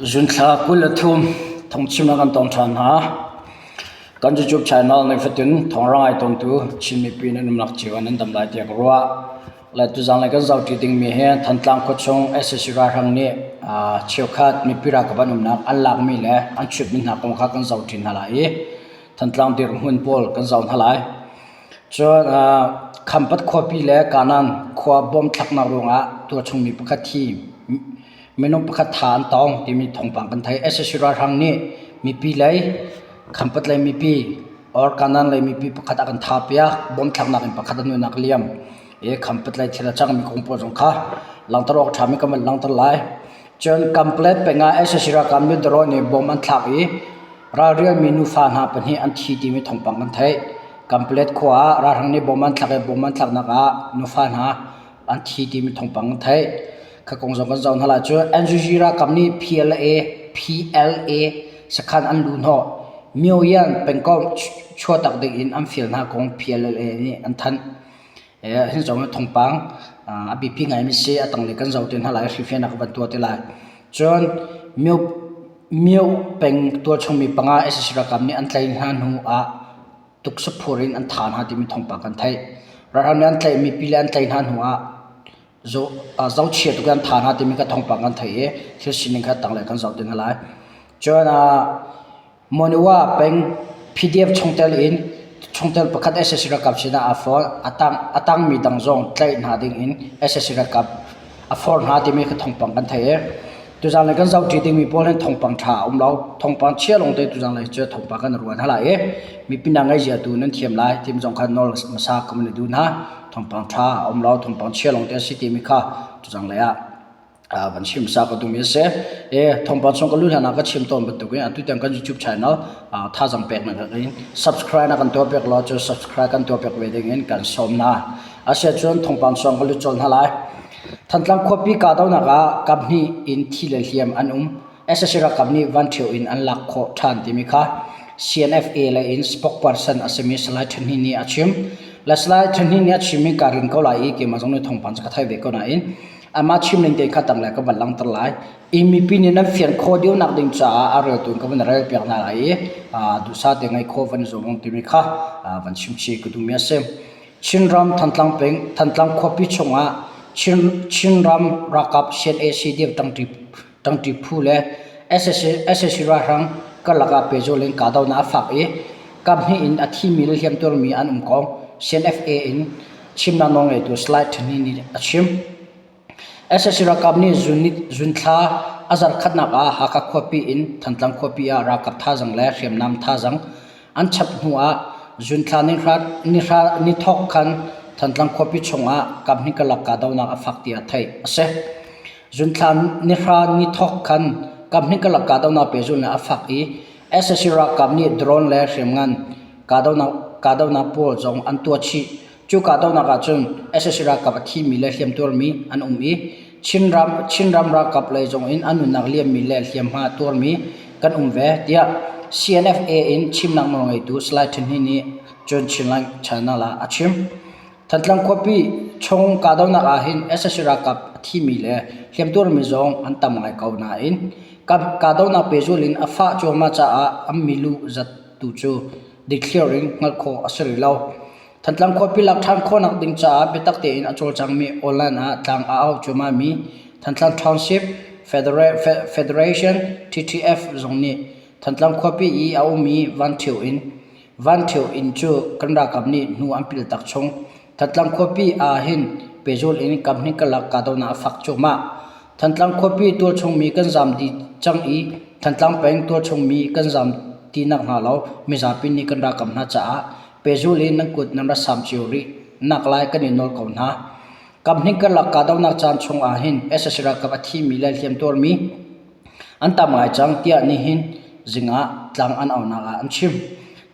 Zunthla 23 thongchim ah kan tong ṭhan hna. Kan YouTube channel nifatin thawnghrang ai tawntu Chin mipi nan umnak cio ah nan dam lai tiah ka ruah. Le tuzang le kan zohṭi dingmi hi Thantlang khuachung sac ralhrang nih cheukhat mipi ralkap an umnak an lakmi le an chutmi hna kong kha kan zohṭi hna lai i Thantlang dirhmun pawl kan zoh hna lai. Cun Khampat khuapi le Kanan khua bom thlaknak ruangah tualchungmi pakhat thi minung pakhat tha an tong timi thawngpang kan theih. Sac ralhrang nih mipi lei Khampat lei mipi or Kanan lei mipi pakhat a kan tha piak bom thlaknak in pakhat a nunnak liam i Khampat lei thil a cangmi kong pawl zong kha langhter awk ṭhami kan van langhter lai. Cun Kamplet peng ah sac ralkap nih drone nih bom an thlak i Ralrialmi nufa hna pahnih an thi timi thawngpang kan theih. Kanpalet khua ah ralhrang nih bom an thlak i bom an thlaknak ah nufa hna an thi timi thawngpang kan theih. Kha kong zong kan zoh hna lai cu NUG ralkap nih PLA PLA sakhan an luh hnawh Myoyan pengkomh chuahtak ding in an fial hna kong PLA nih an thanh. Hin zong thawngpang a biapi ngaimi si a tanglei kan zoh te hna lai hrifian ah ka van tuah te lai. Cun Myo Myo peng tualchungmi panga sac ralkap nih an tlaih hna hnu ah tuksaphur in an thah hna timi thawngpang kan theih. Ralhrang nih an tlaihmi pi le an tlaih hna hnu ah zohchia tuk in an thah hna timi kha thawngpang kan theih i thil sining kha tanglei kan zoh te hna lai. Cun Monywa peng PDF chungtel in chungtel pakhat sac ralkap sinah aa forh. A tangmi dang zong tlaih hna ding in sac ralkap a forh hna timi kha thawngpang kan theih i tuzaan lei kan zohṭi dingmi pawl hin thawngpang ṭha a um lo. Thawngpang chia lawngte tuzaan lei cu thawngpang kan ruah hna lai i mipi hna ngaihzia tu nan thiam lai timi zong kha nawl hmasa ka van i duh hna. Thawngpang ṭha a um lo. Thawngpang chia lawngte a si timi kha tuzaan lei ah van chim sa ka duhmi a si. E thawngpang chung ka lu hlan ah ka chim tawn bantukin atu tiang kan YouTube channel thazang pek nak in subscribe na kan tuah piak law cu subscribe kan tuah piak ve ding in kan sawm na. Asia cun thawngpang chung ka lu chol hna lai. Thantlang khuapi kahdohnak ah kaphnih in thi le hliam an um. Sac ralkap nih vanṭhio in an lak khawh ṭhan timi kha CNFA lei in spokesperson a simi Salai Ṭhan Hnin nih a chim. Le Salai Ṭhan Hnin nih a chimmi kaa rin ko lai i keimah zong nih thawngpang cu ka theih ve ko nain amah chim ning te kha tanglei ka van langhter lai. I mipi nih nan fian khawh deuhnak ding caah a reltu in ka van rel piak hna lai i duhsah te ngaih khawh van i zuam timi kha van chim chih ka duhmi a si. Chinram Thantlang peng Thantlang khuapi chungah Chin Chinram ralkap CNAC dir ṭangṭi ṭangṭi phu le sac ralhrang karlak ah pehzul in kahdohnak a fak i kaphnih in a thimi le hliamtuarmi an um ko, CNFA in chimnak nawlngeitu Salai Ṭhani nih a chim. Sac ralkap nih zunthla a zarkhatnak ah Hakha khuapi in Thantlang khuapi ah ralkap thazaang le hriamnam thazaang an chap hnu ah zunthla nihra nithawk khan Thantlang khuapi chung ah kaphnih karlak kahdohnak a fak tiah theih a si. Zunthla nihra nithawk khan kaphnih karlak kahdohnak pehzulh in a fak i sac ralkap nih drone le hriamngan kahdohnak pawl zong an tuah chih. Cu kahdohnak ahcun sac ralkap a thimi le hliamtuarmi an um i Chinram ralkap lei zong in an nunnak liammi le hliamhma tuarmi kan um ve, tiah CNFA in chimnak nawlngeitu Salai Ṭhen Hnin nih cun Chinland Channel ah a chim. Thantlang khuapi chung kahdohnak ahhin sac ralkap a thimi le hliamtuarmi zong an tam ngai ko nain kahdohnak pehzulh in a fah cuahmah caah an milu zat tu cu dikthliar in hngalh khawh a si rih lo. Thantlang khuapi lak ṭhan khawhnak ding caah biatak tein a cawlcangmi online ah tlang a au cuahmahmi Thantlang Township Federation TTF zong nih Thantlang khuapi i a ummi Vanṭhio in Vanṭhio inn cu kan ralkap nih hnu an piltak chung. Thantlang khuapi ah hin pehzulh in kaphnih karlak kahdohnak a fak cuahmah. Thantlang khuapi tualchungmi kan zaam dih cang i Thantlang peng tualchungmi kan zaam ti nakhnga lo mizapi nih kan ralkap hna caah pehzulh in nan kut nan rak saam cio rih naklai kan in nawl ko hna. Kaphnih karlak kahdohnak caan chung ah hin sac ralkap a thimi le hliamtuarmi an tam ngai cang tiah nihin zing ah tlang an aunak ah an chim.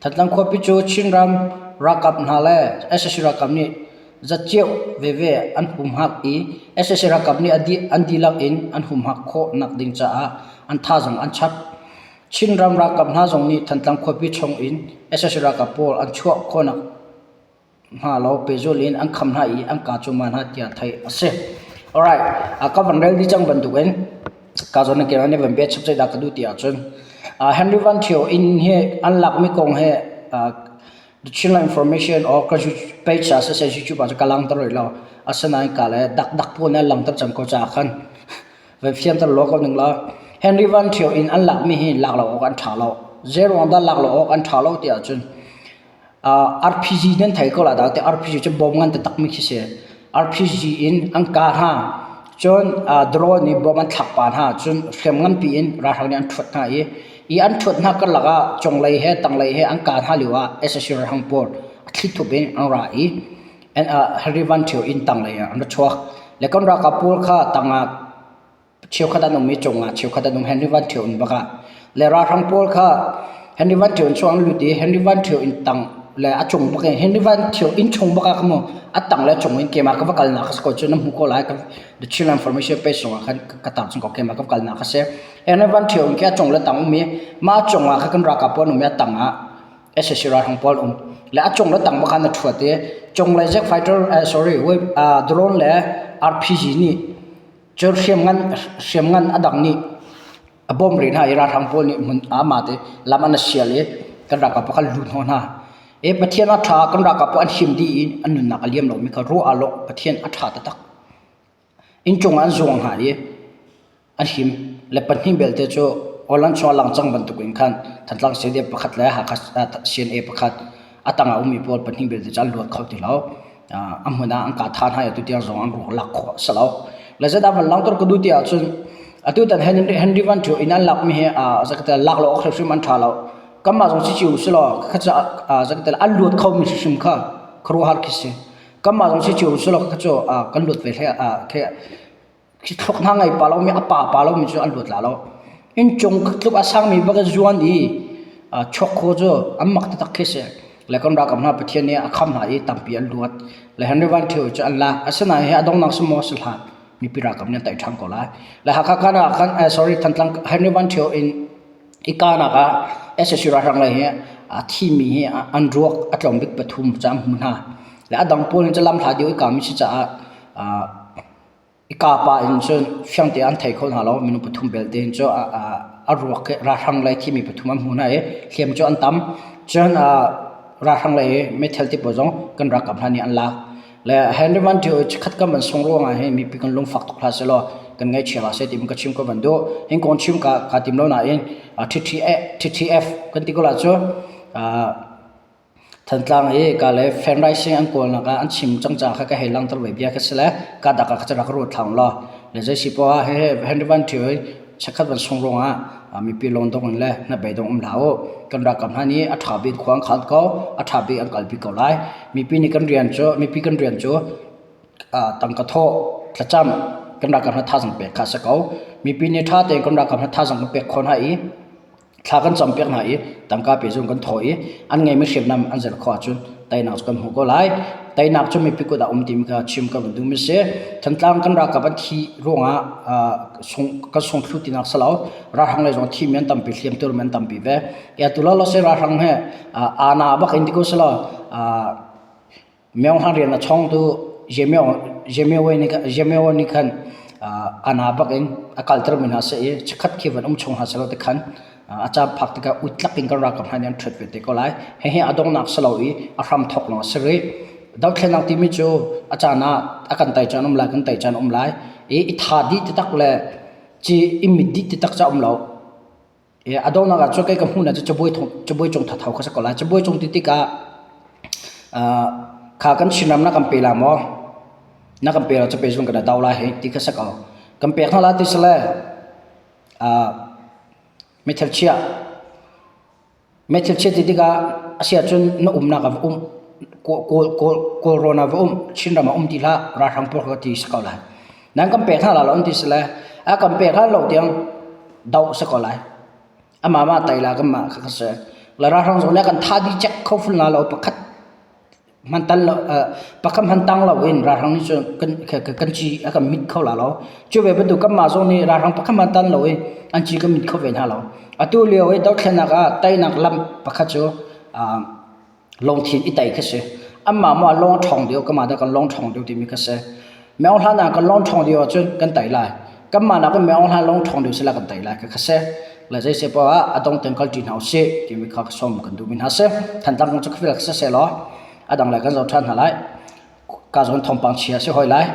Thantlang khuapi cu Chinram ralkap hna le sac ralkap nih zatceo veve an humhak i sac ralkap nih an dihlak in an humhak khawh nakding caah an thazaang an chap. Chinram ralkap hna zong nih Thantlang khuapi chung in sac ralkap pawl an chuah khawhnak hnga lo pehzulh in an kham hna i an kaa cuahmah hna tiah theih a si. Alright, ka van rel dih cang bantukin. Ka zawn ke ne van bia chap dah ka duh ti ahcun Henry Van Thio inn hi an lakmi kong hi The Chinland Information or ka page ah siseh YouTube ah ka langter rih lo. Asinain ka le dakdak pawl nih an langter cang ko caah khan van fianter law ko ning law Henry Van Thio inn an lakmi hi lak lo awk an ṭha lo. Zeiruang dah lak lo awk an ṭha lo ti ahcun RPG nan thei ko la dah ti RPG cu bom ngan taktakmi khi si. RPG in an kah hna. Cun drone nih bom an thlak pah hna. Cun hriam nganpi in ralhrang nih an ṭhuat hna i i an ṭhuat hna karlak ah cunglei he tanglei he an kah hna lio ah sac ralhrang pawl a thlithup in an ra i Henry Van Ṭhio inn tanglei ah an ra chuak. Le kan ralkap pawl kha tangah cheukhat an um i cungah cheukhat an um Henry Van Ṭhio inn bak ah. Le ralhrang pawl kha Henry Van Ṭhio inn chung an lut i Henry Van Ṭhio inn tang le a cung bak in Henry Van Ṭhio inn chung bak ah kha mu a tang le cung in keimah ka va kalnak kha si ko cu na hmu ko lai ka The Chinland Information page zongah khan ka tar chung ko keimah ka va kalnak kha si. Henry Van Ṭhio inn khi a cung le tang um i mah cung ah kha kan ralkap pawl an um i a tang ah sac ralhrang pawl um. Le a cung le tang bak khan na ṭhuat i cunglei jet fighter eh, sorry uh, drone le RPG nih Cun hriamngan hriamngan a dang nih a bawmh rih hna i ralhrang pawl nih hmun amah te lam an sial i kan ralkap kha lut hnawh hna. E Pathian a ṭha kan ralkap an him dih i an nunnak a liam lomi kha ruah ah lawh Pathian a ṭha taktak. Inncung ah an zuang hna i an him le pahnih belte cu Aw-lan chung a lang cang bantukin khan Thantlang CDF pakhat le Hakha CNA pakhat a tangah ummi pawl pahnih belte cu an luat kho ti lo. A hmun ah an kah than hna i atu tiang zong an ruak lak khawh a si lo. Le zeidah van langhter ka duh ti ahcun atu tan Henry Van Thio inn an lakmi hi zakate lak lo awk hrimhrim an ṭha lo. Kanmah zong si cio si law kha zakate an luat khomi hrimhrim kha khuaruahhar khi si. Kanmah zong si cio si law kha cu kan luat ve hlei Khi thluk hna ngei pa lomi a pa pa lomi cu an luat la lo. Inncung tluk a sangmi bak in zuan i chuak kho cu an mak taktak khi si. Le kan ralkap hna Pathian nih a kham hna i tampi an luat. Le Henry Van Thio cu an lak. Asinain hi a donghnak si maw si hlah. Mipi ralkap nih an tei ṭhan ko lai. Le Hakha kan ah khan eh, sorry Thantlang Henry Van Thio in i kahnak ah sac ralhrang lei hi a thimi hi an ruak a tlawm bik pathum ca an hmu hna. Le a dang pawl hi cu lamhla deuh i kami si caah I kapa in cun fiangte an thei kho hna lo. Minung pathum belte in cu a ruak hi ralhrang lei thimi pathum an hmu hna i hliam cu an tam. Cun ralhrang lei i meithal ti pawl zong kan ralkap hna nih an lak. Le Henry Van Thio chikkhat kan van sung ruangah hin mipi kan lungfak tuk hlah sehlaw kan ngaihchia hlah seh ti ka chim ka van duh. Hin kong chim ka kaa tim lo nain TTF kan ti ko la cu Thantlang i ka le fundraising an kawlnak ah an chim cang caah kha ka hei langhter ve bia kha si le ka dak ah kha rak ruat thlang law le zei si poah ah hehe Henry Van Thio hi chikkhat van sung ruangah mipi lawngdong in le hnabeidong um hlah u. Kan ralkap hna nih a ṭha bik khua an khan ko, a ṭha bik an kalpi ko lai. Mipi nih kan rian cu mipi kan rian cu tangka thawh, thlacam kan ralkap hna thazaang pek kha a si ko. Mipi nih ṭha tein kan ralkap hna thazaang kan pek khawh hna i thla kan campiak hna i tangka pe zong kan thawh i an ngeimi hriamnam an zelh khawh ahcun teinak cu kan hmuh ko lai. Teinak cu mipi kut ah um timi kha chim ka van duhmi si. Thantlang kan ralkap an thi ruangah sung, kan sungthlu tinak si lo. Ralhrang lei zong thimi an tampi, hliamtur mi an tampi ve. Ya tu lo se ralhrang he ana bak in ti ko selaw Myeonghlang rian a chawngtu Jemeo nih khan ana bak in a kaltermi hna a si i chikkhat khi van um chung hna sehlaw tikhan a caan phak tikah utlak in kan ralkap hna nih an ṭhuat ve te ko lai. Hihi a donghnak si lo i a hramthawk lawng a si rih. Dothlennak timi cu a caan ah a kan tei caan um lai, kan tei caan um lai i i tha dih taktak le ci i mit dih taktak cu a um lo. A donghnak ah cun kei ka hmuhnak cu cabuai cabuai cung thatho kha si ko lai. Cabuai cung ti tikah kha kan Chinram na kan pe la maw? Na kan pe lo cu pe zung kan do lai hei ti kha si ko. Kan pek hna la ti sile meithal chiah meithal chiah ti tikah a si ahcun na umnak ah va um kawl kawl Kawlrawn ah va um Chinram ah um ti hlah ralhrang pawl kha ti si ko lai. Nan kan pek hna la lo an ti sile a kan pek hna lo tiang doh si ko lai. Amah mah tai la kan mah kha ka si. La ralhrang zong nih kan tha dih cek kho ful na lo pakhat hman tan lo pakhat hman tang lo in ralhrang nih cun kan kan ci a kan mit kho la lo. Cu ve bantuk kan mah zong nih ralhrang pakhat hman tan lo in an ci kan mit kho ve hna lo. Atu lio i dothlennak ah teinak lam pakhat cu lungthin i tei khi si. Anmah maw lawng ṭhawng deuh, kanmah dah kan lawng ṭhawng deuh timi kha si. Meo hlan ah kan lawng ṭhawng deuh ahcun kan tei lai. Kanmah nakin Min Aung Hlaing lawng ṭhawng deuh sila kan tei lai ka kha si. Le zei se poah ah a dong tiang kalṭi hna usih timi kha ka sawm kan duhmi hna si. Thantlang kong cu ka feel si sehlaw a dang le kan zoh ṭhan hna lai. Ka zawn thawngpang chia si hoi lai.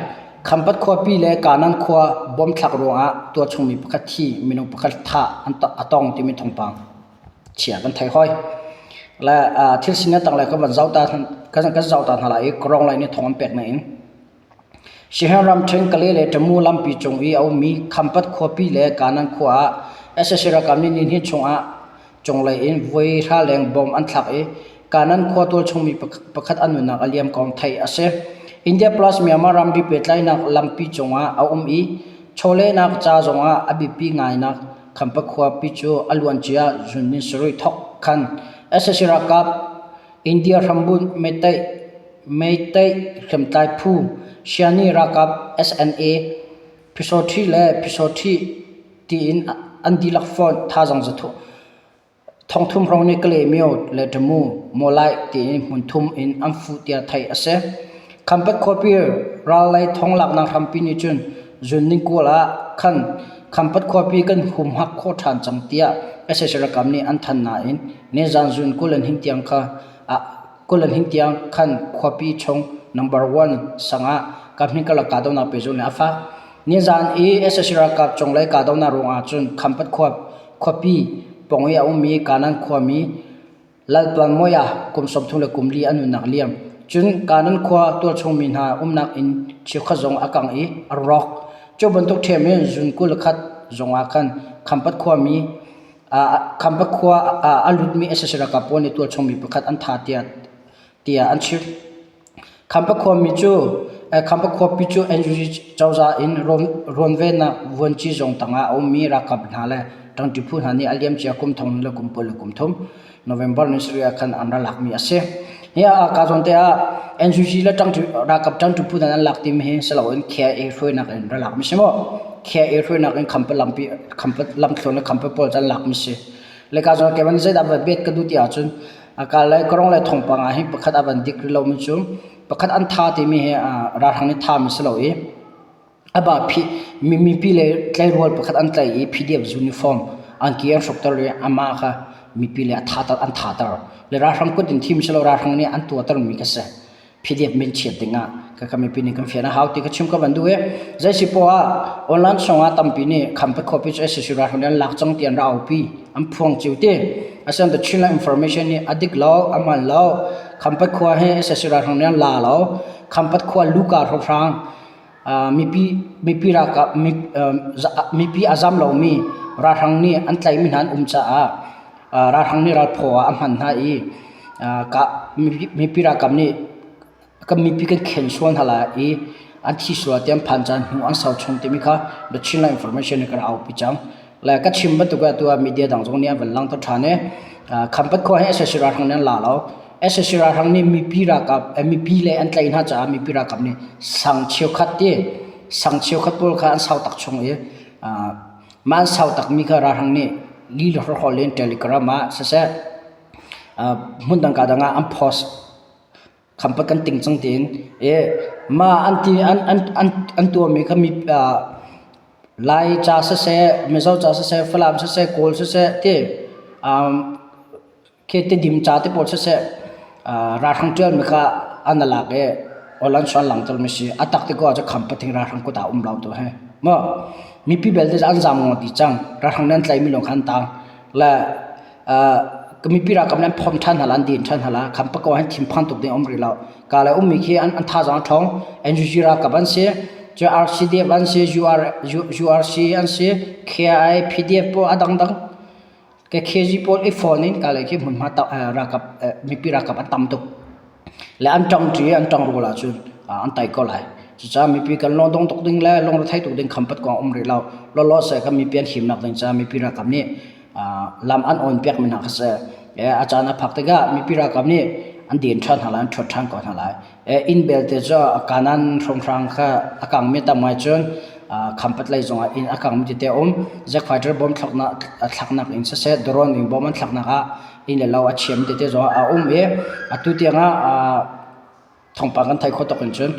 Khampat khuapi le Kanan khua bom thlak ruangah tualchungmi pakhat thi minung pakhat thah a tong timi thawngpang chia kan thei hoi. Le thil sining tang le kan van zoh ta kan kan zoh ta hna lai i Korong lei nih thawng an pek nain Siaherh ramṭhen Kale le Tamu lampi cung i a ummi Khampat khuapi le Kanan khua ah sac ralkap nih nihnih chungah cunglei in voi hra leng bom an thlak i Kanan khua tualchungmi pakhat a nunnak a liam kong theih a si. India plus Myanmar ramri pehtlaihnak lampi cungah a um i chawlehnak ca zongah a biapi ngainak Khampat khuapi cu a luancia June ni sarih thawk khan sac ralkap India hrambunh meiteih Meitei hriamtlai phu Siani ralkap SNA Phisawṭhi le Phisawṭhi tiin an dihlak fonh thazaang zathu thongthum hrawng nih Kalaymyo le Tamu Mawlaih tiin hmunthum in an fuh tiah theih a si. Khampat khuapi rallei thonglaknak hrampi nih cun zun ningkual ah khan Khampat khuapi kan humhak khawh ṭhan cang tiah sac ralkap nih an thanh nain nizaan zun 22 tiang kha ah 22 tiang khan khuapi chung number one sang ah kaphnih karlak kahdohnak pehzulh nih a fak. Nizaan i sac ralkap cunglei kahdohnak ruangah cun Khampat khua khuapi pawng i a ummi Kanan khuami Laltuan Moya kum 30 le kum li a nunnak liam. Cun Kanan khua tualchung mi hna umnak inn cheukhat zong a kang i a rawk. Cu bantuk ṭhiam in zun 21 zong ah khan Khampat khuami Khampat khua ah a lutmi sac ralkap pawl nih tualchung mi pakhat an thah tiah tiah an chim. Khampat khuami cu Khampat khuapi cu NUG cozah in rawnvennak vuanci zung tangah a ummi ralkap hna le ṭangṭi phu hna nih a liamcia kum thong le kum 20 le kum thum November ni sarih ah khan an ra lakmi a si. Hi ah kaa zawn te ah NUG le ṭangṭi ralkap ṭangṭi phu hna an lak timi hi si loin KIA hruainak in ra lakmi si maw? KIA hruainak in Khampat lampi Khampat lamthluan le Khampat pawl cu an lakmi si. Le kaa zawn keimah nih zeidah va bet ka duh ti ahcun a le karong le thawngpang ah hin pakhat a van dik rih lomi cu pakhat an tha timi hi ralhrang nih thami si lo i a ba phi mipi le tleirual pakhat an tlaih i PDF uniform angki an hrukter i amah kha mipi le a thater an thater le ralhrang kut in thim si lo ralhrang nih an tuahter mi kha si PDF min chiat ding ah ka mipi nih kan fian a hau ti ka chim ka van duh i zei si poah ah online chungah tampi nih khampat khuapi cu SAC ralhrang nih an lak cang ti an ra aupi an phuang cio ti asian the Chinland information nih a dik lo a hman lo khampat khua hi SAC ralhrang nih an la lo khampat khua luka hrawkhrang mipi mipi ralkap mipi a zam lomi ralhrang nih an tlaihmi hna an um caah ralhrang nih ralphaw ah a hman hna i mipi ralkap nih kan mipi kan khen sual hna lai i an thi sual ti an phan caan hnu an sau chung timi kha The Chinland Information nih kan aupi cang. Le ka chim bantuk ah tu ah media dang zong nih an van langhter ṭhan i Khampat khua hi sac ralhrang nih an la lo. Sac ralhrang nih mipi ralkap mipi le an tlaih hna caah mipi ralkap nih sang cheukhat ti sang cheukhat pawl kha an sau tak chung i mah an sau takmi kha ralhrang nih li le hrawhrawl in telegram ah siseh hmun dang ka dang ah an post khampat kan ting cang tiin i mah an ti an an an an tuahmi kha mi Lai ca siseh Mizo ca siseh Falam siseh Kawl siseh ti khi Tidim ca te pawl siseh ralhrang ṭialmi kha an lak i awlan sual langhtermi si. A tak ti ko ahcun khampat hi ralhrang kut ah um lo tu hi. Maw mipi belte cu an zaam ngawt dih cang. Ralhrang nih an tlaihmi lawng kha an taang. Le mipi ralkap nih an phomh ṭhan hna la, an din ṭhan hna la. Khampat ko ahhin thinphang tuk ding a um rih lo. Ka le ummi khi an thazaang a ṭhawng. NUG ralkap an si, cun RCDF an si, UR, URC an si, KI, PDF pawl a dangdang. Ke KG pawl i phone in ka le khi hmunhma ralkap mipi ralkap an tam tuk. Le an ṭangṭi an ṭangrual ahcun an tai ko lai. Cucaah mipi kan lungdong tuk ding le lungrethei tuk ding khampat kong a um rih lo. Lawlaw seh kan mipi an himnak ding caah mipi ralkap nih lam an on piakmi hna kha si. A caan a phak tikah mipi ralkap nih an den ṭhan hna lai, an ṭhuat ṭhan ko hna lai. Inn belte cu kanan hrawnghrang kha a kangmi tam ngai cun khampat lei zongah inn a kangmi tete a um. Jet fighter bomb thlaknak thlaknak in siseh drone in bomb an thlaknak ah inn le lo a chiami tete zong a um i atu tiangah. Thawngpang kan theih khawh tuk in cun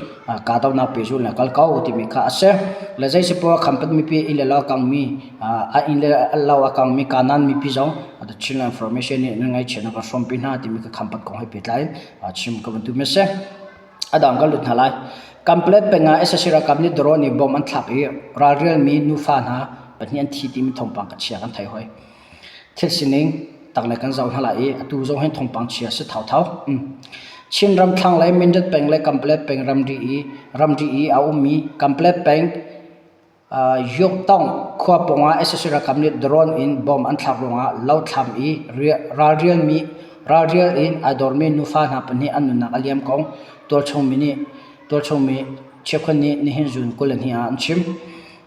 kahdohnak pehzulh in a kal ko timi kha a si. Le zeisipoah Khampat mipi inn le lo a kangmi a inn le lo a kangmi Kanan mipi zong The Chinland Information nih nan ngaihchiatnak kan hrawmpi hna timi kha Khampat kong he pehtlai in chim ka van duhmi a si. A dang kan lut hna lai. Kanpalet peng ah sac ralkap nih drone in bomb an thlak i ralrialmi nufa hna pahnih an thi timi thawngpang ka chia kan theih hoi. Thil sining tanglei kan zoh hna lai i atu zong hin thawngpang chia si thauthau. Chinram thlanglei Mindat peng le Kanpalet peng ramri i ramri i a ummi Kanpalet peng Yoktong khua pawngah sac ralkap nih drone in bomb an thlak ruangah lothlam i ralrialmi ralrial in ai dormi nufa hna pahnih an nunnak a liam kong tualchungmi nih tualchungmi cheukhat nih nihin June 22 ah an chim.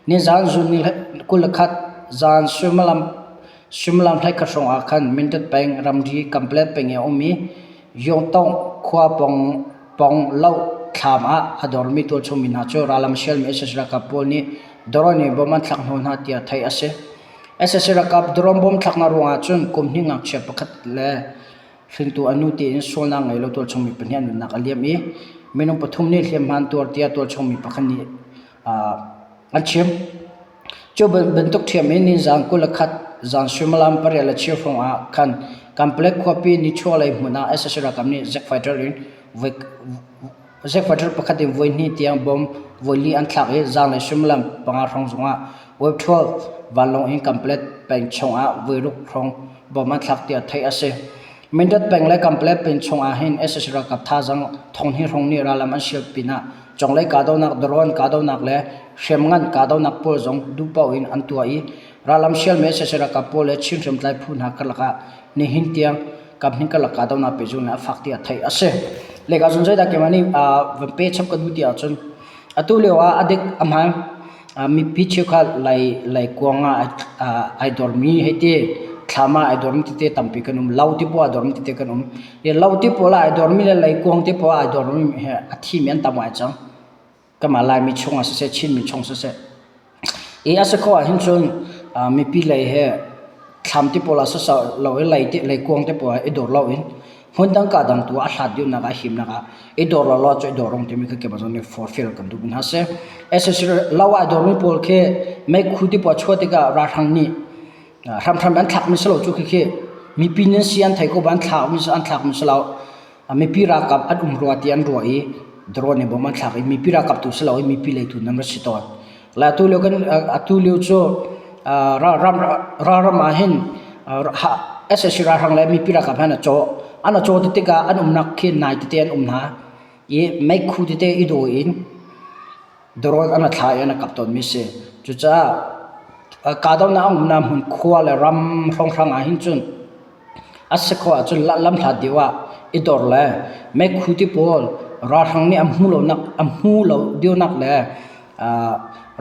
Nizaan June ni 21 zan suimilam suimilam 11 hrawng ah khan Mindat peng ramri Kanpalet peng i a um i Yongtong khua pawng pawng lo thlam ah a dormi tualchungmi hna cu rallam sialmi sac ralkap pawl nih drone in bomb an thlak hnawh hna tiah theih a si. Sac ralkap drone bomb thlaknak ruangah cun kum hnih ngakchia pakhat le hringtu a nu tiin sualnak ngei lo tualchungmi pahnih an nunnak a liam i minung pathum nih hliamhma an tuar tiah tualchungmi pakhat nih an chim. Cu bantuk ṭhiam in nizaan 21 zan suimilam pariat le cheu hrawng ah khan Kanpalet khuapi nichuahlei hmun ah sac ralkap nih jet fighter in jet fighter pakhat in voihnih tiang bomb voili an thlak i zaanlei suimilam panga hrawng zongah Wave 12 vanlawng in Kanpalet peng chungah voiruk hrawng bomb an thlak tiah theih a si. Mindat peng le Kanpalet peng chungah hin sac ralkap thazaang thonghnih hrawng nih rallam an sial pinah Conglei kahdohnak, drone kahdohnak le hriamngan kahdohnak pawl zong duhpaoh in an tuah i rallam sialmi sac ralkap pawl le Chin hriamtlai phu hna karlak ah nihin tiang kaphnih karlak kahdohnak pehzulh in a fak tiah theih a si. Leka cun zeidah keimah nih van pe chap ka duh ti ahcun atu lio ah a dik a hmaan mipi cheukhat lai leikuang ah ai dormi hei ti thlam ah ai dormi tete tampi kan um lo ti paoh ah dormi tete kan um Lo ti pawl ah ai dormi le leikuang ti pawl ah ai dormi hi a thimi an tam ngai cang. Kanmah Laimi chung ah siseh, Chinmi chung siseh. I a si khawh ahhin cun mipi lei he thlam ti pawl ah siseh lo i lei leikuang ti pawl ah i dor lo in hmundang ka dang tu ah a hlat deuhnak ah a himnak ah i dor lawlaw cu i dor rung timi kha keimah zong nih forfil kan duh hna seh. Especially lo ah ai dormi pawl khi meikhu ti pawl a chuah tikah ralhrang nih Hramhram an thlakmi si lo cu khikhi mipi nan si an thei ko ba an thlakmi an thlakmi si lo. Mipi ralkap an um rua ti an ruah i drone in bom an thlak i mipi ralkap tu si lo i mipi lei tu nan ra si tawn. Le atu lio kan atu lio cu ram ralram ah hin sac ralhrang le mipi ralkap han a cawh. An a cawh ti tikah an umnak khi nai tete an um hna i meikhu tete i dawi in Drone an a thla i an a kap tawnmi si. Cucaah kahdohnak a umnak hmun khua le ram hrawnghrang ah hin cun a si khawh ahcun lamhlat deuh ah i dor le meikhu ti pawl ralhrang nih a hmu lonak a hmu lo deuhnak le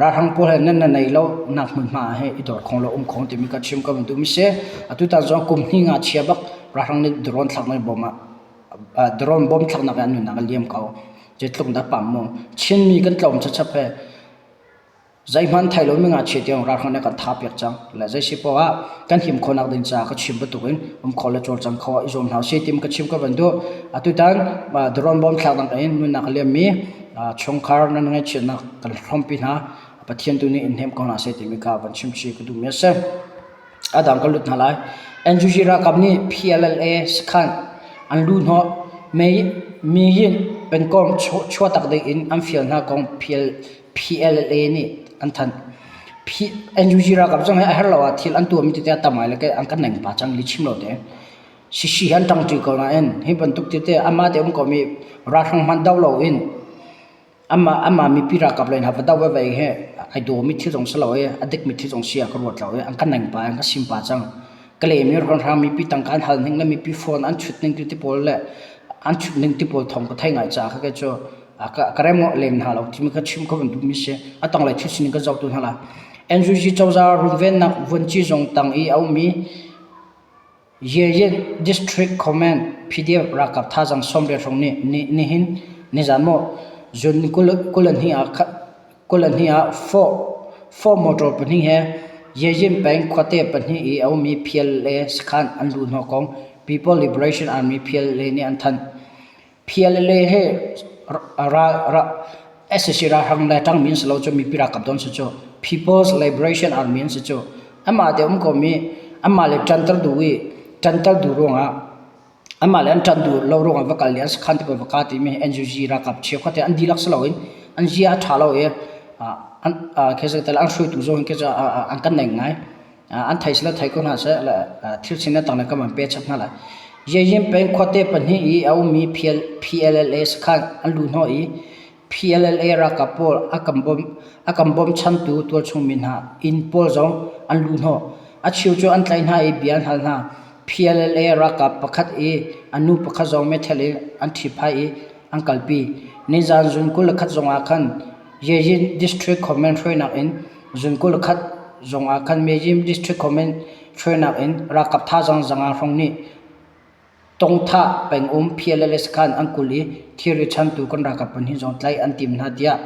ralhrang pawl he nan na nei lo nak hmunhma ah hin i dor khawng lo um khawng timi ka chim ka van duhmi si. Atutan zong kum hnih nga chia bak ralhrang nih drone thlaknak bom ah drone bom thlaknak ah an nunnak a liam ko. Zeitluk dah pam mu. Chinmi kan tlawm chachap he zeihmanh thei lomi ngakchia tiang ralhrang nih kan tha piak cang. Le zei si poah ah kan him khawhnak ding caah ka chim bantuk in um kho le cawlcang kho ah i zuam hna usih tim ka chim ka van duh. Atutan drone bomb thlak dang in nunnak a liammi chungkhar nan ngaihchiatnak kan hrawmpi hna. Pathian tu nih in hnem ko hna seh timi kha van chim chih ka duhmi a si. A dang kan lut hna lai. NUG ralkap nih PLLA sakhan an luh hnawh Miyin pengkomh chuahtak ding in an fial hna kong PLLA nih an thanh. NUG ralkap zong hi a herh lo ah thil an tuahmi tete a tam ngai le an kan neng pah cang lihchim lo te. Sisi hi an ṭangṭi ko nain hi bantuk tete amah te um komi ralhrang hmanh do loin Amah amah mipi ralkap lei hna va do veve hi ai dawmi thil zong si lo i a dikmi thil zong si ah ka ruat lo i an ka neng pah an ka sim pah cang. Ka lem i ralhrang mipi tangka an hal ning le mipi phone an chut ning ti pawl le an chut ning ti pawl thawng ka thei ngai caah kha kei cu ka rem lem hna lo timi kha chim ka van duhmi si. A tanglei thil sining ka zoh tu hna la. NUG cozah runvennak vuanci zung tang i a ummi Yeyin District Command PDF ralkap thazaang 80 hrawng nih nihin nizan maw June 22 ah four motor pahnih he Yeyin peng khuate pahnih i a ummi PLA sakhan an luh hnawh kong People Liberation Army PLA nih an thanh. PLA he. Ra sac ralhrang le ṭangmi an si lo cu mipi ralkap dawn si cu. People's Liberation Army an si cu. Amah te um komi amah le ṭanter duh i ṭanter duh ruangah amah le an ṭan duh lo ruangah va kal i an sakhan te pawl va ka timi NUG ralkap cheukhat hi an dihlak si loin an zia a ṭha lo i an an hruaitu zong hi an kan neng ngai. An thei sila thei ko hna seh thil sin a tang le kam an pe chap hna lai. Yayim peng khuate pahnih i a ummi PLLA sakhan an luh hnawh i PLLA ralkap pawl a kan bawm a kan bawmchantu tualchung mi hna inn pawl zong an luh hnawh. A cheu cu an tlaih hna i bia an hal hna. PLLA ralkap pakhat i a nu pakhat zong meithal in an ṭhipphai i an kalpi. Nizaan zun 21 zong ah khan Yejin District Command hruainak in zun 21 zong ah khan Mejim District Command hruainak in ralkap thazaang zanga hrawng nih Tongthah pengum PLLA sakhan an kulh i thilri chantu kan ralkap pahnih zong tlaih an tim hna tiah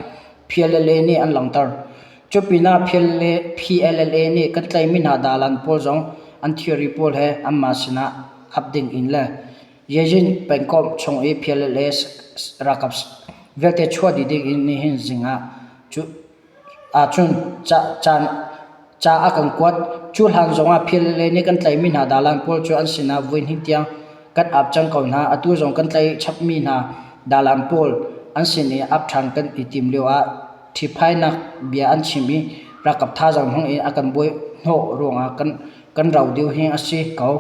PLLA nih an langhter. Cu pinah PLLA nih kan tlaihmi hna dalan pawl zong an thilri pawl he anmah sinah ap ding in le Yejin pengkomh chung i PLLA ralkap vialte chuah dih ding in nihin zing ah cu ahcun ca a kan kuat. Cu hlan zongah PLA nih kan tlaihmi hna dalan pawl cu an sinah voihnih tiang kan ap cang ko hna. Atu zong kan tlaih chapmi hna dalan pawl an sin i ap ṭhan kan i tim lioah ṭhipphainak bia an chim i ralkap thazaang hmang in a kan buai hnawh ruangah kan rau deuh hi a si ko.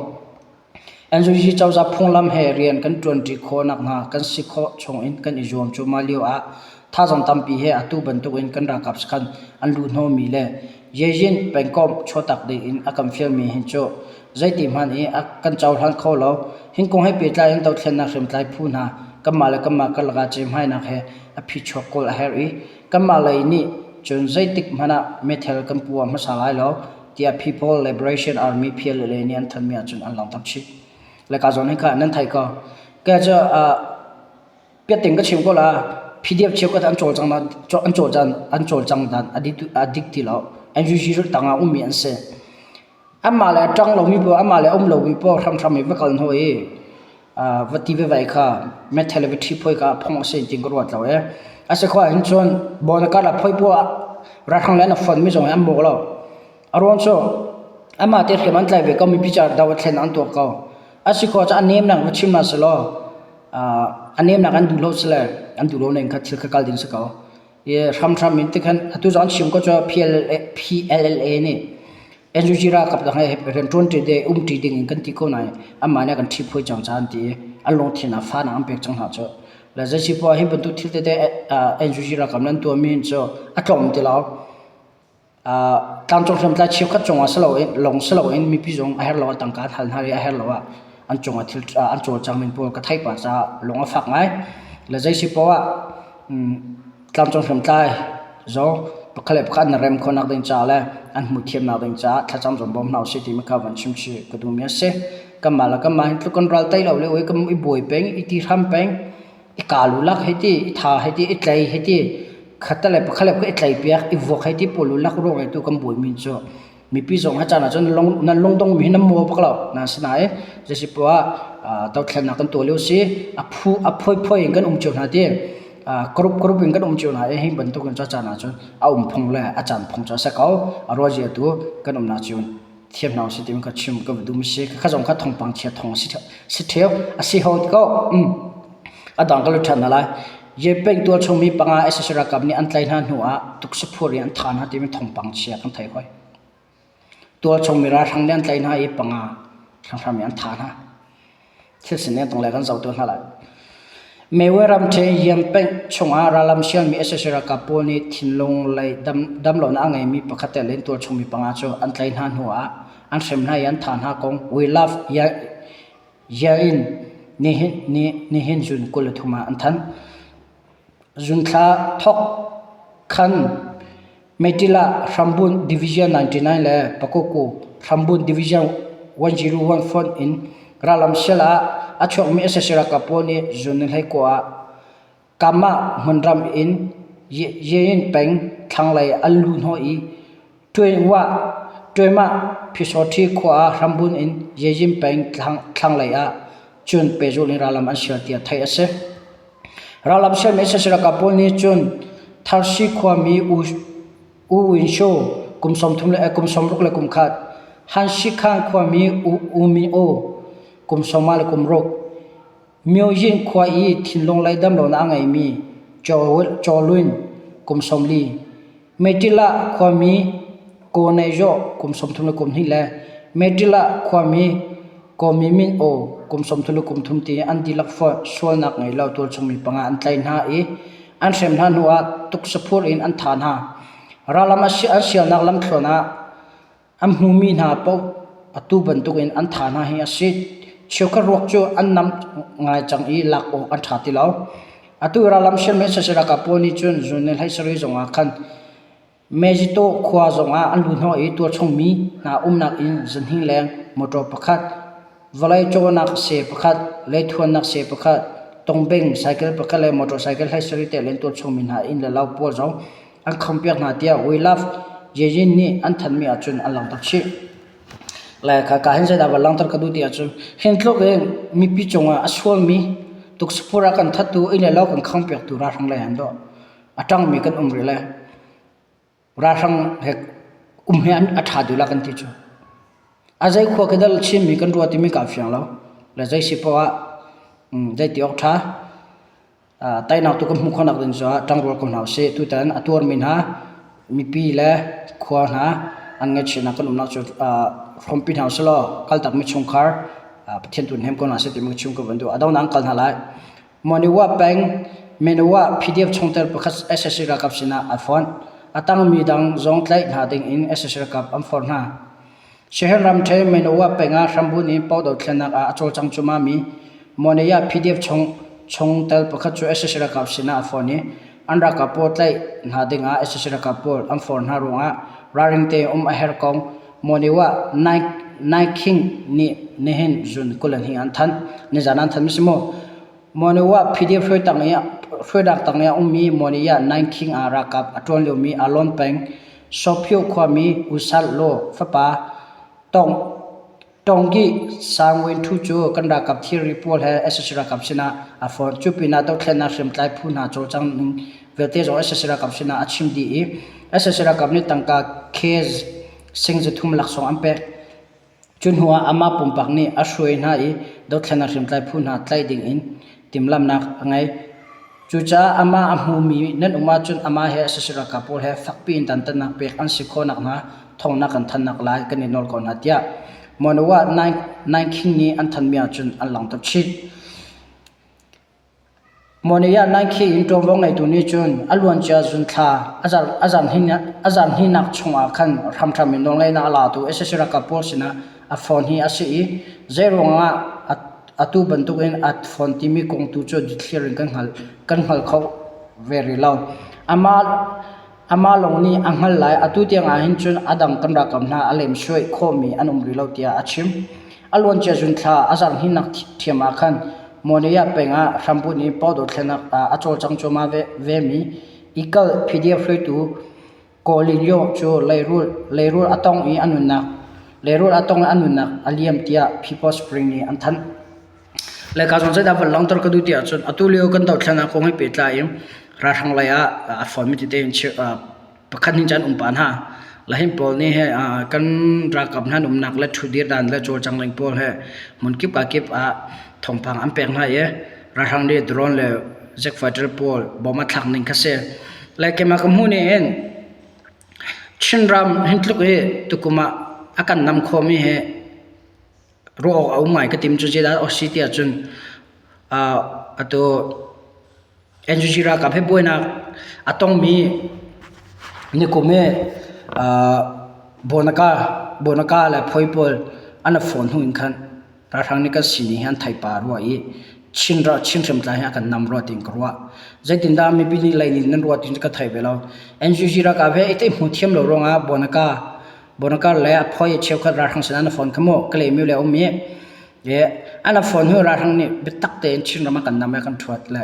NUG cozah phunglam he rian kan ṭuanṭi khawh nakhnga kan si khawh chungin kan i zuam cuahmah lioah thazaang tampi he atu bantukin kan ralkap sakhan an luhhnawhmi le Yejin pengkomh chuahtak dingin a kan fialmi hi cu zeiti hmanh i a kan cohlan kho lo. Hi kong he pehtlai in dothlennak hriamtlai phu hna kanmah le kanmah karlak ah ceihmainak he a phichuak kawl a herh i kanmah lei nih cun zeitik hmanh ah meithal kan puah hmasa lai lo. tiah People Liberation Army PLA nih an thanmi ahcun an langhter chih. Le ka zawn hi kha nan thei ko. Ke cu piating ka chim ko la PDF cheukhat an cawlcang an cawlcang an cawlcang dan a dik ti lo. NUG tangah ummi an si. Amah le ṭang lomi paoh amah le um lomi paoh hramhram i va kal hnu i va ti ve vai kha meithal va ṭhi phoi kha phung a si tin ka ruat lo e. A si khawh ahhin cun bawn kar la phoi poah ralhrang le an fon mi zong hi an mawh lo. A ruang cu amah te hriam an tlai ve ko mipi ca do a thlen an tuah ko. A si khawh cu a nemnak va chim hna selaw a nemnak an duh lo sile an duh lo ning kha thil kha kal ding si ko. I hramhram in tikhan atu zong an chim ko cu PLLA nih NUG ralkap dang he rianṭuan ṭi de um ṭi ding in kan ti ko nain amah nih a kan ṭhiphawi cang caah an ti i an lungthin ah fahnak an pek cang hna cu. Le zeisi poah hi bantuk thil tete NUG ralkap nan tuahmi hin cu a tlawm ti lo. Tlangcung hriamtlai cheukhat cungah si loin lawng si loin mipi zong a herh lo ah tangka an hal hna i a herh lo ah an cungah thil an cawlcang ning pawl ka theih pah caah lung a fak ngai. Le zeisi poah Tlangcung hriamtlai zong pakhat le pakhat an i rem khawhnak ding caah le an hmuhthiamnak ding caah thlacam zong bawm hna usih timi kha van chim chih ka duhmi a si. Kanmah le kanmah hin tluk kan ral tei lo lio i kan i buai peng, i ti hram peng, i kaa lulak hei ti, i tha hei ti, i tlei hei ti, khat le pakhat le pakhat i tlei piak, i vuak hei ti pawl lulak ruang i tu kan buaimi cu mipi zong ha caan ahcun nan lungdong mi hi nan maw bak lo. Asinain zeisi poah dothlennak kan tuah lio si a phu a phuiphoi in kan um cio hna ti group group in kan um cio hna i hi bantuk in caan ahcun a um phung le a caan phung cu a si ko. A ruazia tu kan umnak cio thiam hna usih timi ka chim ka va duh mi si. Kha zong kha thawngpang chia thawng si si ṭheo a si ho ko. A dang ka lut ṭhan hna lai. Yepeng tualchung mi panga sac ralkap nih an tlaih hna hnu ah tuksaphur in an thah hna timi thawngpang chia kan theih hoi. Tualchung mi ralhrang nih an tlaih hna i panga hranghram in an thah hna. Thil sining tung le kan zoh tu hna lai. Mewe ramṭhen Yempeng chungah rallam sialmi sac ralkap pawl nih thinlung lei dam damlonak a ngeimi pakhat tel in tualchung mi panga cu an tlaih hna hnu ah an hrem hna i an thah hna kong We Love Yain nihin June 23 ah an thanh. Zunthla thawk khan Meiṭil ah Hrambunh Division 99 le Pakokku Hrambunh Division 101 fonh in rallam sial ah a chuakmi sac ralkap pawl nih zun ni 19 ah Kamah hmunram in Yein peng thlanglei an luhhnawh i Ṭuaimah Physothi khua ah hrambunh in Yejin peng thlanglei ah cun pehzulh in rallam an sial tiah theih a si. Rallam sialmi sac ralkap pawl nih cun Tharsi khuami U U Win Sho kum 30 le kum 60 le kum khat, Hanshikhan khuami U U Min Oo kum 50 le kum ruk, Myoyin khua i thinlung lei damlonak a ngeimi Chaw Lwin kum 40, Meiṭilah khuami Kaw Nei Zaw kum 32 le Meiṭilah khuami Kaw Mi Min Aw kum 33 tiin an dihlak fonh sualnak ngei lo tualchung mi panga an tlaih hna i an hrem hna hnuah tuksaphur in an thah hna. Rallam an sialnak lamthluan ah An hmumi hna paoh atu bantukin an thah hna hi a si. Cheukhat ruak cu an nam ngai cang i lak awk an ṭha ti lo. Atu rallam sialmi sac ralkap pawl nih cun zun ni 17 zongah khan Mejito khua zongah an luhhnawh i tualchungmi hna umnak inn zahnih leng motor pakhat, vawlei cawhnak seh pakhat, leithuannak seh pakhat, tongbeng cycle pakhat le motorcycle 17 te len tualchungmi hna inn le lo pawl zong an khompiak hna tiah We Love Yejin nih an thanmi ahcun an langhter chih. Le ka ka hin zeidah va langhter ka duh ti ahcun hin tluk in mipi cungah a sualmi tuksapur ah kan thattu inn le lo kan khangpiaktu ralhrang lei han dawh a ṭangmi kan um rih le ralhrang he um he a ṭha deuh la kan ti cu. A zei khua ka dal Chinmi kan ruah timi kaa fiang lo. Le zei si poah ah zei ti awk ṭha. Teinak tu kan hmuh khawhnak ding caah ṭangrual ko hna usih. Tutan a tuarmi hna mipi le khua hna an ngaihchiatnak kan umnak cu hrawmpi hna usih law kaltakmi chungkhar Pathian tu hnem ko hna seh timi ka chim ka van duh. A donghnak an kal hna lai. Monywa peng Monywa PDF chungtel pakhat sac ralkap sinah a fonh. A tangmi dang zong tlaih hna ding in sac ralkap an forh hna. Sheher ramṭhen Monywa peng ah hrambunh in Pau dothlennak ah a cawlcang cuahmahmi Monywa PDF chung chungtel pakhat cu sac ralkap sinah a phone i an ralkap pawl tlaih hna ding ah sac ralkap pawl an forh hna ruangah ralring tein um a herh kong Monywa Nai King nih nihin June 22 an thanh. Nizan an thanh mi si mu. Monywa PDF hruainak tang i a ummi Monywa Nai King ah ralkap a ṭuan liomi Alon peng Sophiu khuami U Sal Law fapa Tawnggi Sang Win Thu cu kan ralkap thilri pawl he sac ralkap sinah a forh. Cu pinah dothlennak hriamtlai phu hna cawlcangh ning vialte zong sac ralkap sinah a chim dih i sac ralkap nih tangka case sing 300 laksawng an pek. Cu hnu ah amah pumpak nih a hruai hna i dothlennak hriamtlai phu hna tlaih ding in timhlamhnak a ngei. Cucaah amah a hmumi nan um ahcun amah he sac ralkap pawl he fakpi in dantatnak pek an si khawh nakhnga thawng na kan thannak lai kan i nawl ko hna tiah Monywa Nine King nih an thanmi ahcun an langhter chih. Monywa Nine King in ṭuanvo ngeitu nih cun a luancia zunthla a zarhhnihnak chungah khan hramhram in nawlngeihnak a latu sac ralkap pawl sinah a phone hi a si i zeiruangah atu bantukin a fawn timi kong tu cu dikthliar in kan hngal kan hngal kho ve rih lo. Amah amah lawng nih a hngal lai. Atu tiang ah hin cun a dang kan ralkap hna a lemsuai khawhmi an um rih lo tiah a chim. A luancia June thla a zarhhnihnak ṭhiam ah khan Monywa peng ah hrambunh in Paw dothlennak ah a cawlcang cuahmah ve, vemi Ikal PDF hruaitu Kawlilio cu leirul leirul a tong i a nunnak leirul a tong i a nunnak a liam tiah People's Spring nih an thanh. Le ka zong zeidah van langhter ka duh ti ahcun atu lio kan dothlennak kong he pehtlai in ralhrang lei ah a fawnmi tete in pakhat nih cun um pah hna. Lahin pawl nih he kan ralkap hna an umnak le ṭhutdir dan le cawlcang ning pawl he hmunkip ka kip ah thawngpang an pek hna i ralhrang nih drone le jet fighter pawl bom a thlak ning kha si. Le keimah ka hmuh ning in Chinram hin tluk i tukum ah a kan nam khawhmi hi ruah awk a um ngai ka tim cu zeidah a si ti ahcun atu NUG ralkap he buainak a tongmi nikum i Bonaka Bonaka le Phoi pawl an i phone hnu in khan Ralhrang nih kan sining hi an theih pah rua i Chin Chin hriamtlai hi a kan nam rua tiin ka ruah. Zeitindah mipi nih lei nih nan ruah ti ka thei ve lo. NUG ralkap he i hmu thiam lo ruangah Bonaka Bonaka le a phoi cheukhat ralhrang sinah na phone kha mu ka lehmi le um i an a phone hu ralhrang nih biatak tein Chin ram ah kan nam i kan ṭhuat le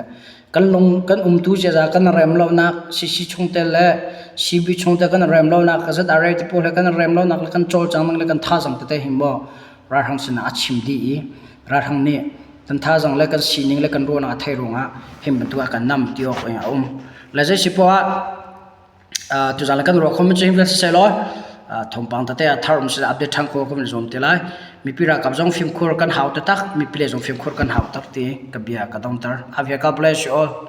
kan lung kan umtu ziaza kan rem lonak CC chungtel le CB chungtel kan rem lonak ZRA ti pawl he kan rem lonak le kan cawlcang ning le kan thazaang tete hi maw ralhrang sinah a chim dih i ralhrang nih Kan thazaang le kan sining le kan ruahnak a theih ruangah him bantuk ah kan nam ti awk a um. Le zei si poah ah tuzaan le kan ruah khom cu him siseh law thawngpang tete a thar um siseh update ṭhan ko kan zuam te lai. Mipi ralkap zong fimkhur kan hau taktak, mipi le zong fimkhur kan hau tak ti ka bia ka dongter. Have God bless you all.